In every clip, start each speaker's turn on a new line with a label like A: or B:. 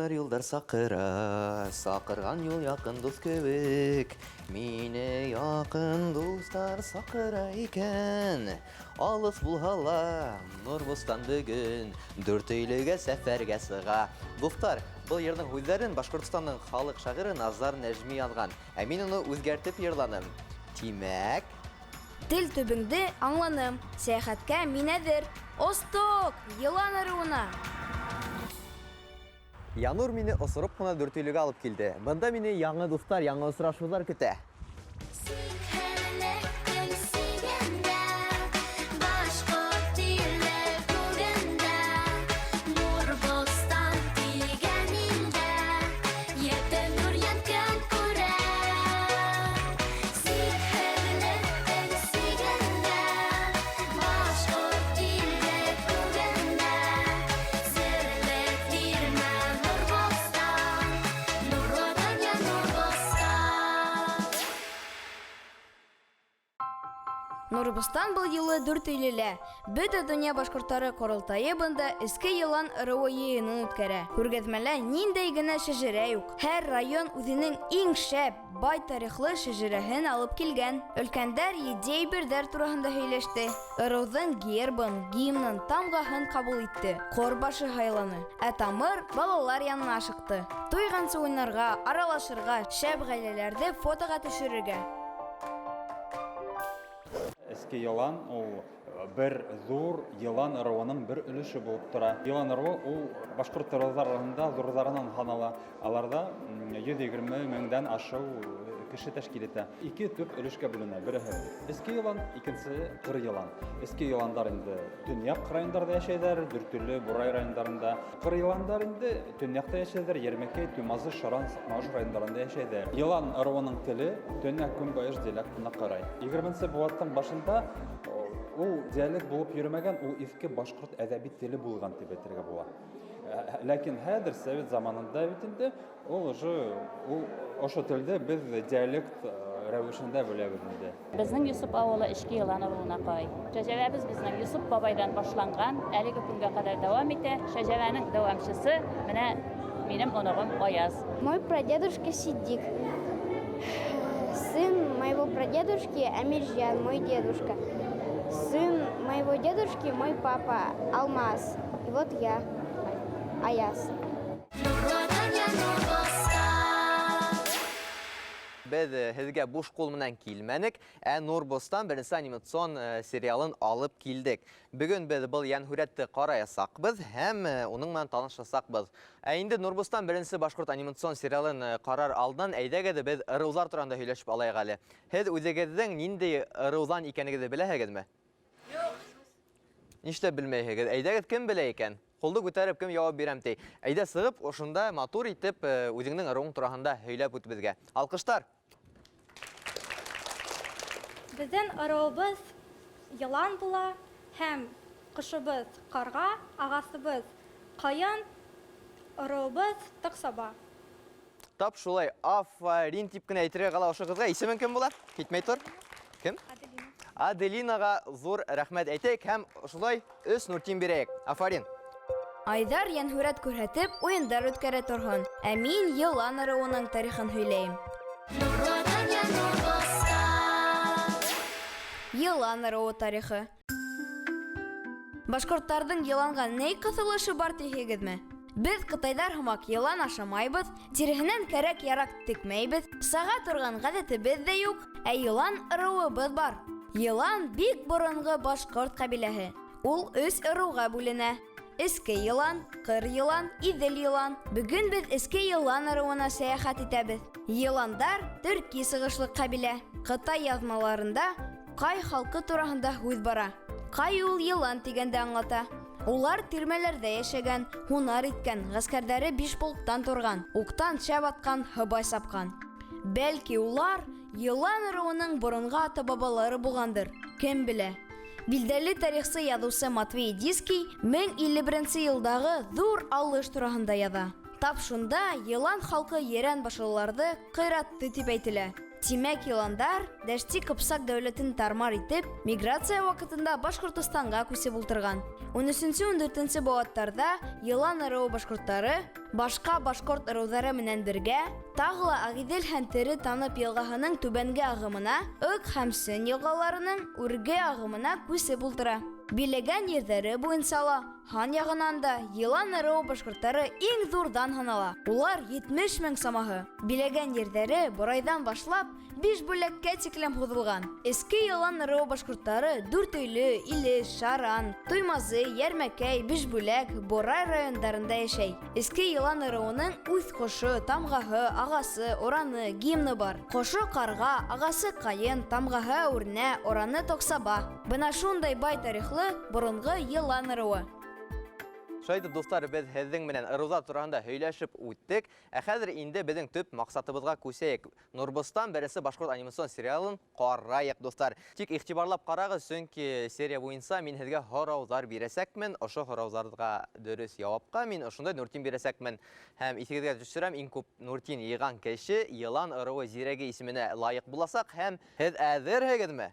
A: Юлдар, юлдар саҡыра, Саҡырған юл яҡын дуҫ кеүек. Мине яҡын дуҫтар саҡыра икән. Алыҫ булһа ла, Нурбостан бөгөн Дүртөйлөгә сәфәргә сыға. Дуҫтар, был йырҙың һүҙҙәрен Башҡортостандың халыҡ шағиры Назар Нәжми яҙған. Ә мин уны үҙгәртеп йырланым. Тимәк.
B: Тел төбөңдө аңланым, Сәйәхәткә мин әҙер. Осток, йылан ырыуына!
A: Янур мине осороп ҡына Дүртөйлөгә алып килде. Бында мине яңы дуҫтар, яңы осрашыуҙар көтә.
B: Нурбостан был юлы Дүртөйлөлә. Бөтә донъя башҡорттары ҡоролтайы бында Эске йылан ырыуы йыйынын үткәрә. Күргәҙмәлә ниндәй генә шәжәрә юҡ. Һәр район үҙенең иң шәп, бай тарихлы шәжәрәһен алып килгән. Өлкәндәр етди әйберҙәр тураһында һөйләште. Ырыуҙың гербын, гимнын, тамғаһын ҡабул итте, ҡор башы һайланы. Ә тамыр балалар янына ашыҡты. Туйғансы уйнарға, аралашырға, шәп ғаиләләрҙе фотоға төшөрөргә.
C: Эске йылан ул бер ҙур йылан ырыуының бер өлөшө булып тора. Йылан ырыуы ул башҡорт ырыуҙар араһында ҙурҙарынан һанала. Аларҙа 120 меңдән ашыу кеше тәшкил итә. Ике төп өлөшкә бүленә. Береһе эске йылан, икенсеһе ҡыр йылан. Эске йыландар инде төньяҡ райондарҙа йәшәйҙәр, Дүртөйлө, Бурай райондарында. Ҡыр йыландар инде төньяҡта йәшәйҙәр, Йәрмәкәй, Туймазы, Шаран, Саҡмағош райондарында йәшәйҙәр. Йылан ырыуының теле төньяҡ-көнбайыш диалектына ҡарай. Егерменсе быуаттың башында ул диалект булып йөрөмәгән, ул иҫке башҡорт әҙәби теле булған тип әйтергә була. Ләкин хәҙер совет заманында бит инде ул уже ул ошо телде беҙ диалект рәүешендә беләбеҙ инде.
D: Безнең Йосоп авылы Эчке Елан ыруына карый. Шәҗәрәбез безнең Йосоп бабайдан башланган, әлеге көнгә кадәр дәвам итә. Шәҗәрәнең дәвамчысы менә минем оныгым Аяз.
E: Мой прадедушка Сиддик. Сын моего прадедушки Амиржан, мой дедушка. Сын моего дедушки мой папа Алмаз. И вот я, Аяз.
A: Беҙ һеҙгә буш ҡул менән килмәнек, ә Нурбостан беренсе анимацион сериалын алып килдек. Бөгөн беҙ был йәнһүрәтте ҡараясаҡбыҙ һәм уның менән танышасаҡбыҙ. Ә инде Нурбостан беренсе башҡорт анимацион сериалын ҡарар алдынан әйҙәгеҙ беҙ ырыуҙар тураһында һөйләшеп алайыҡ әле. Һеҙ үҙегеҙҙең ниндәй ырыуҙан икәнегеҙҙе беләһегеҙме?
B: Юҡ.
A: Нишләп белмәйһегеҙ? Әйҙәгеҙ, кем белә икән? Ҡулды күтәреп кем яуап бирәм ти. Әйҙә сығып, ошонда матур итеп үҙеңдең ырыуың тураһында һөйләп үт беҙгә. Алҡыштар.
F: Беҙҙең ырыуыбыҙ йылан була һәм ҡошобоҙ ҡарға, ағасыбыҙ ҡайын, ырыуыбыҙ тыҡсаба.
A: Тап шулай, афарин тип кенә әйтергә ҡала ошо ҡыҙға. Исемең кем була? Китмәй тор. Кем?
F: Аделина.
A: Аделинаға ҙур рәхмәт әйтәйек һәм шулай 3 нуртин бирәйек. Афарин.
B: Айҙар йәнһүрәт күрһәтеп, уйындар үткәрә торһон. Ә мин йылан ырыуының тарихын һөйләйем. Йылан ырыуы тарихы. Башҡорттарҙың йыланға ни ҡыҫылышы бар тиһегеҙме? Беҙ ҡытайҙар һымаҡ йылан ашамайбыҙ, тиреһенән кәрәк-яраҡ текмәйбеҙ, саға торған ғәҙәтебеҙ ҙә юҡ, ә йылан ырыуыбыҙ бар. Йылан бик боронғо башҡорт ҡәбиләһе. Ул 3 ырыуға бүленә. Эске йылан, ҡыр йылан, иҙел йылан. Бөгөн беҙ эске йылан ырыуына сәйәхәт итәбеҙ. Йыландар төрки сығышлы ҡәбилә. Ҡытай яҙмаларында ҡай халҡы тураһында һүҙ бара. Ҡай ул йылан тигәнде аңлата. Улар тирмәләрҙә йәшәгән, һунар иткән, ғәскәрҙәре 5 полктан торған, уҡтан шәп атҡан, һыбай сапҡан. Бәлки улар йылан ырыуының боронғо ата-бабалары булғандыр, кем белә. Билдәле тарихсы яҙыусы Матвей Диский мең илле беренсе йылдағы ҙур алыш тураһында яҙа. Тап шунда йылан халҡы ерән башлыларҙы ҡыйратты тип әйтелә. Тимәк, йыландар Дәшти Ҡыпсаҡ дәүләтен тармар итеп, миграция ваҡытында Башҡортостанға күсеп ултырған. 13-14 быуаттарҙа йылан ырыуы башҡорттары башҡа башҡорт ырыуҙары менән бергә тағы ла Ағиҙел һәм Тере Танып йылғаһының түбәнге ағымына, Ыҡ һәм Сөн йылғаларының үрге ағымына күсеп ултыра. Биләгән ерҙәре буйынса ла, һан яғынан да йылан ырыуы башҡорттары иң ҙурҙан һанала. Улар 70 мең самаһы. Биләгән ерҙәре Борайҙан башлап Бишбүләккә тиклем һуҙылған. Эске йылан ырыуы башҡорттары Дүртөйлө, Илеш, Шаран, Туймазы, Йәрмәкәй, Бишбүләк, Борай райондарында йәшәй. Эске йылан ырыуының үҙ ҡошо, тамғаһы, ағасы, ораны, гимны бар. Ҡошо ҡарға, ағасы ҡайын, тамғаһы әүернә, ораны тоҡсаба. Бына шундай бай тарихлы боронғо йылан ырыуы.
A: Шулай итеп, дуҫтар, беҙ һеҙҙең менән ырыуҙар тураһында һөйләшеп үттек. Ә хәҙер инде беҙҙең төп маҡсатыбыҙға күсәйек. Нурбостан беренсе башҡорт анимацион сериалын ҡарайыҡ, дуҫтар. Тик иғтибарлап ҡарағыҙ, сөнки серия буйынса мин һеҙгә һорауҙар бирәсәкмен. Ошо һорауҙарға дөрөҫ яуапҡа мин ошондай нуртин бирәсәкмен. Һәм иҫегеҙгә төшөрәм, иң күп нуртин йыйған кеше йылан ырыуы зирәге исеменә лайыҡ буласаҡ. Һәм һеҙ әҙерһегеҙме?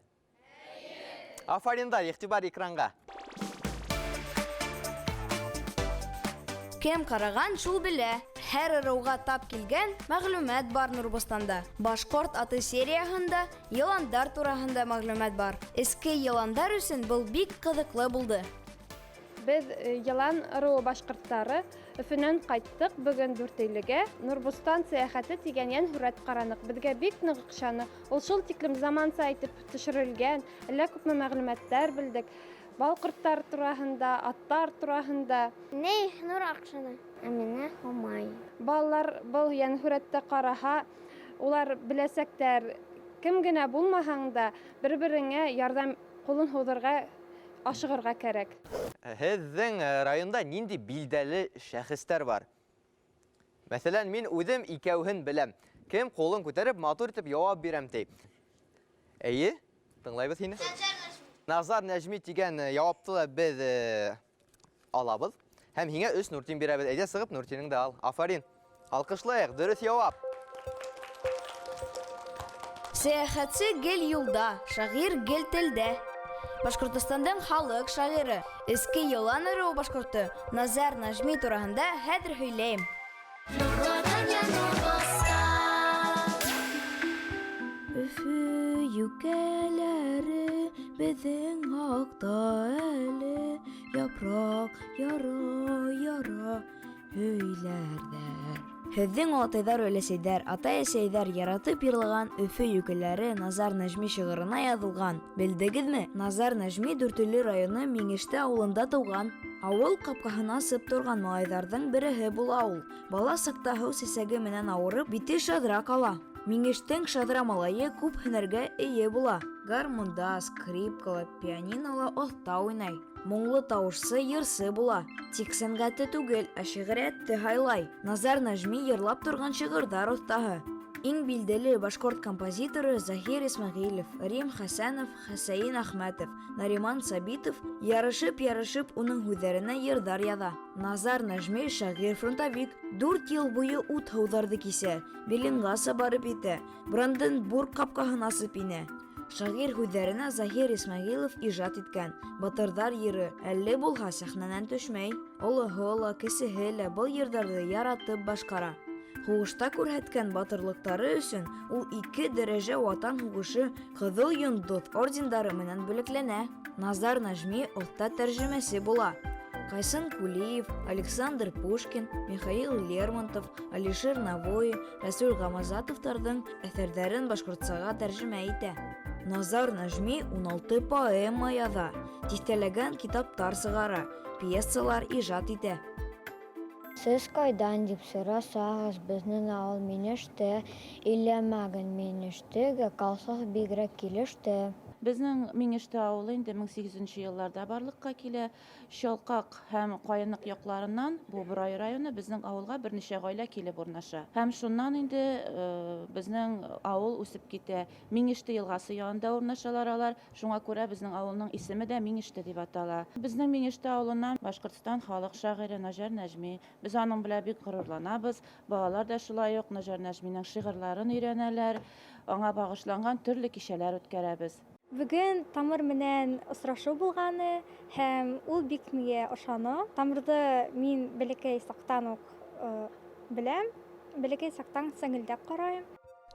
A: Афариндар, иғтибар экранға.
B: Кем ҡараған, шул белә. Һәр ырыуға тап килгән мәғлүмәт бар Нурбостанда. Башҡорт аты серияһында йыландар тураһында мәғлүмәт бар. Эске йыландар өсөн был бик ҡыҙыҡлы булды.
G: Беҙ йылан ырыуы башҡорттары Өфөнән ҡайттыҡ бөгөн Дүртөйлөгә. Нурбостан сәйәхәте тигән йән һүрәт ҡараныҡ. Беҙгә бик ныҡ оҡшаны. Ул шул тиклем заманса итеп төшөрөлгән, әллә күпме мәғлүмәттәр белдек. Бал ҡорттар тураһында, аттар тураһында.
E: Ней, Нур аҡшаны. Әминә Һомай.
G: Балалар был йән һүрәтте ҡараһа, улар беләсәктәр, кем генә булмаһаң да, бер-береңә ярҙам ҡулын һуҙырға, ашығырға кәрәк.
A: Һеҙҙең районда ниндәй билдәле шәхестәр бар? Мәҫәлән, мин үҙем икәүһен беләм. Кем ҡулын күтәреп, матур итеп яуап бирәм ти. Эйе, тыңлайбыҙ һине. Назар Нәжми тигән яуапты ла беҙ алабыҙ. Һәм һиңә 3 нуртин бирәбеҙ. Әйҙә сығып нуртинеңде ал. Афарин. Алҡышлайыҡ, дөрөҫ яуап.
B: Сәйәхәтсе гел юлда, шағир гел телдә. Башҡортостандың халыҡ шағиры, эске йылан ырыуы башҡорто Назар Нәжми тураһында хәҙер һөйләйем. Өфө йүкәләре беҙҙең хаҡта әле япраҡ яра-яра һөйләрҙәр. Һеҙҙең олатайҙар, өләсәйҙәр, атай-әсәйҙәр яратып йырлаған Өфө йүкәләре Назар Нәжми шиғырына яҙылған. Белдегеҙме? Назар Нәжми Дүртөйлө районы Миңеште ауылында тыуған. Ауыл ҡапҡаһын асып торған малайҙарҙың береһе була ул. Бала саҡта һыу сәсәге менән ауырып, бите шаҙра ҡала. Миңештең шаҙра малайы күп һөнәргә эйә була. Гармунда, скрипкала, пианинола оҫта уйнай. Моңло тауышсы, йырсы була. Тик сәнғәтте түгел, ә шиғриәтте һайлай. Назар Нәжми йырлап торған шиғырҙар оҫтаһы. Иң билдәле башҡорт композиторы Заһир Исмәғилев, Рим Хәсәнов, Хәсәйен Әхмәтов, Нариман Сабитов ярышып-ярышып уның һүҙҙәренә йырҙар яҙа. Назар Нәжми шағир-фронтовик. 4 йыл буйы ут һыуҙарҙы кисә, Берлинғаса барып етә, Бранденбург ҡапҡаһын асып инә. Шағир һүҙҙәренә Заһир Исмәғилов ижад иткән Батырҙар йыры әле булһа сәхнәнән төшмәй. Олоһо ла, кесеһе лә был йырҙарҙы яратып башҡара. Һуғышта күрһәткән батырлыҡтары өсөн ул 2 дәрәжә Ватан һуғышы Ҡыҙыл Йондоҙ ордендары менән бүләкләнә. Назар Нәжми оҫта тәржемәсе була. Ҡайсын Кулиев, Александр Пушкин, Михаил Лермонтов, Алишер Навои, Рәсүл Ғамазатовтарҙың әҫәрҙәрен башҡортсаға тәржемә итә. Назар Нәжми 16 поэма яҙа, тиҫтәләгән китаптар сығара, пьесалар ижад итә.
E: Сез кайдан дип сорасагыз, безнең авыл Минештә, иләмәген Минештәге колхоз бигрәк килеште.
H: Безнең Миңеште авылы инде мең сигеҙенсе йылларда барлыҡҡа килә. Шалҡаҡ һәм Ҡайыныҡ яҡларынан бу Борай районы безнең авылға бер нисә ғаилә килеп урнаша. Һәм шуннан инде безнең авыл үсеп китә. Миңеште йылғасы янында урнашалар алар. Шуңа күрә безнең авылның исеме дә Миңеште дип атала. Безнең Миңеште авылынан Башҡортостан халыҡ шағиры Наҗар Нәжми. Без аның белән бик горурланабыҙ. Балалар да шулай уҡ Наҗар Нәжминең шиғырларын өйрәнәләр. Аңа багышланган төрле кичәләр үткәрәбез.
F: Бүген Тамыр менән осрашу булганы һәм ул бик миңа ошаны. Тамырды мин бәләкәй сактан ук беләм, бәләкәй сактан сеңелдәп карайым.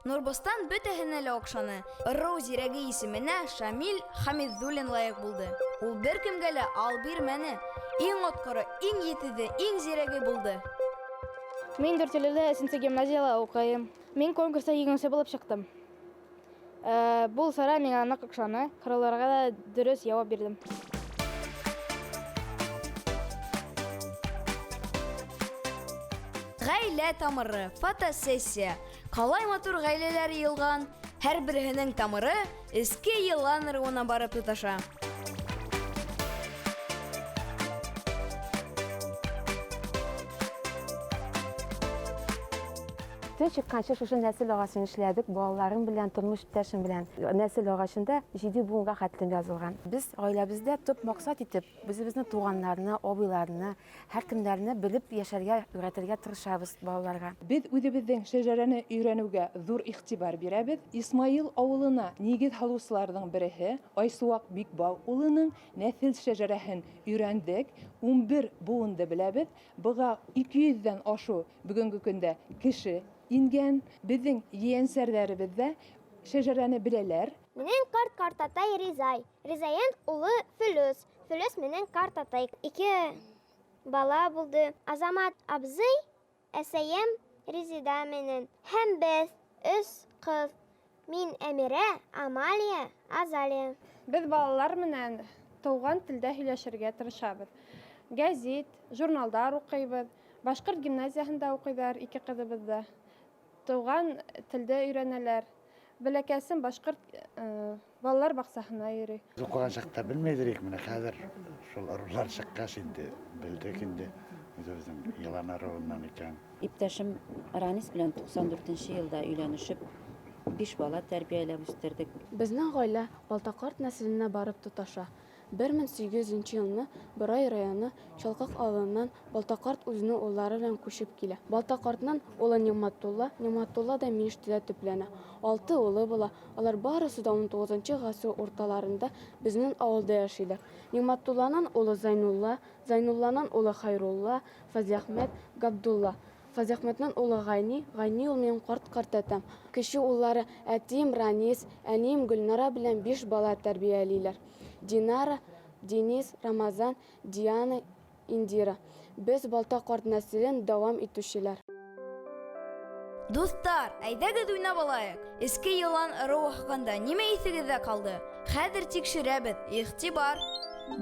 B: Нурбостан бөтәһенә лә оҡшаны. Ырыу зирәге исеменә Шамил Хамидуллин лайыҡ булды. Ул бер кемгә лә ал бирмәне. Иң отҡоро, иң етеҙе, иң зирәге булды.
I: Мин Дүртөйлөдә 3 гимназияла уҡыйым. Мин конкурста еңеүсе булып сыҡтым. Был сара миңа ныҡ оҡшаны. Һорауларға ла дөрөҫ яуап бирҙем.
B: Ғаилә тамыры, фотосессия. Ҡалай матур ғаиләләр йыйылған. Һәр береһенең тамыры эске йылан ырыуына барып тоташа.
J: Төн чыкканчы шушы нәсел агачын эшләдек, балаларым белән, тормыш иптәшем белән. Нәсел агачында 7 буынга хәтлем язылган. Без гаиләбездә төп максат итеп үзебезнең туганнарны, абыйларны, һәркемнәрне белеп яшәргә өйрәтергә тырышабыз балаларга.
K: Без үзебезнең шәҗәрәне өйрәнүгә зур игътибар бирәбез. Исмаил авылына нигез һалучыларның береһе Айсуак Бикбау улының нәсел шәҗәрәһен өйрәндек. 11 буынды беләбез. Быга 200дән ашу бүгенге көндә кеше ингән. Безнең ейәнсәрләребездә шәҗәрәне беләләр.
E: Минең карт картатай Ризай. Ризайын улы Фөлөс. Фөлөс минең картатай. 2 бала булды. Азамат абзый, әсәйем Резида менен. Һәм без өс кыз. Мин Әмирә, Амалия, Азалия.
G: Без балалар менән туган телдә һөйләшергә тырышабыз. Гәзит, журналдар укыйбыз. Башҡорт гимназияһында укыйҙар ике ҡыҙыбыҙ ҙа. Туган телдә өйрәнәләр. Бәләкәсем башҡорт балалар баҡсаһына йөрөй.
L: Уҡыған саҡта белмәйҙер инек, менә хәҙер шул ырыулар сыҡҡас инде белдек инде үҙебеҙҙең йылан ырыуынан икән.
H: Иптәшем Ранис белән туҡсан дүртенсе йылда өйләнешеп, 5 бала тәрбиәләп үҫтерҙек.
I: Беҙҙең ғаилә Балтаҡарт нәҫеленә барып тоташа. Бер мең һигеҙенсе йылны Борай районы Чалҡаҡ ауылынан Балтаҡарт үҙенең улдары менән күсеп килә. Балтаҡартынан улы Ниғмәтулла, Ниғмәтулла да Миштелә төпләнә. 6 улы була. Алар барысы да ун туғыҙынсы ғасыр урталарында беҙҙең ауылда йәшәйҙәр. Ниғмәтулланан улы Зайнулла, Зайнулланан улы Хайрулла, Фазиәхмәт, Габдулла. Фазиәхмәтнең улы Ғайни, Ғайни ул минең ҡарт ҡартатам. Кеше уллары әтием Ранис, әнием Гөлнара белән 5 бала тәрбиәләйләр. Динара, Денис, Рамазан, Диана, Индира. Без Балтаҡарт нәҫелен дауам итеүселәр.
B: Дуҫтар, әйҙәгеҙ уйнап алайыҡ. Эске йылан ырыуы хаҡында нимә иҫегеҙҙә ҡалды? Хәҙер тикшерәбеҙ. Иғтибар!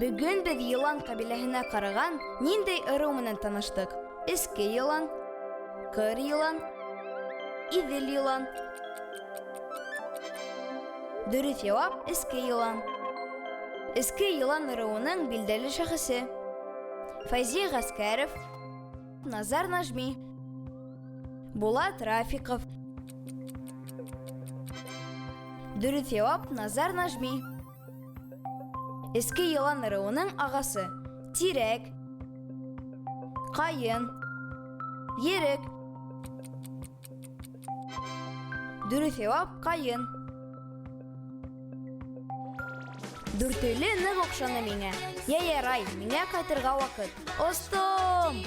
B: Бөгөн беҙ йылан ҡәбиләһенә ҡараған ниндәй ырыу менән таныштыҡ? Эске йылан, ҡыр йылан, Иҙел йылан. Дөрөҫ яуап эске йылан. Эске йылан ырыуының билдәле шәхесе Фәйзи Ғәскәров, Назар Нажми, Булат Рафиҡов. Дөрөҫ яуап Назар Нажми. Эске йылан ырыуының ағасы Тирәк, Ҡайын, Ерек. Дөрөҫ яуап ҡайын. Дүртөйлө ныҡ оҡшаны миңә. Йә ярай, миңә ҡайтырға ваҡыт. Остом!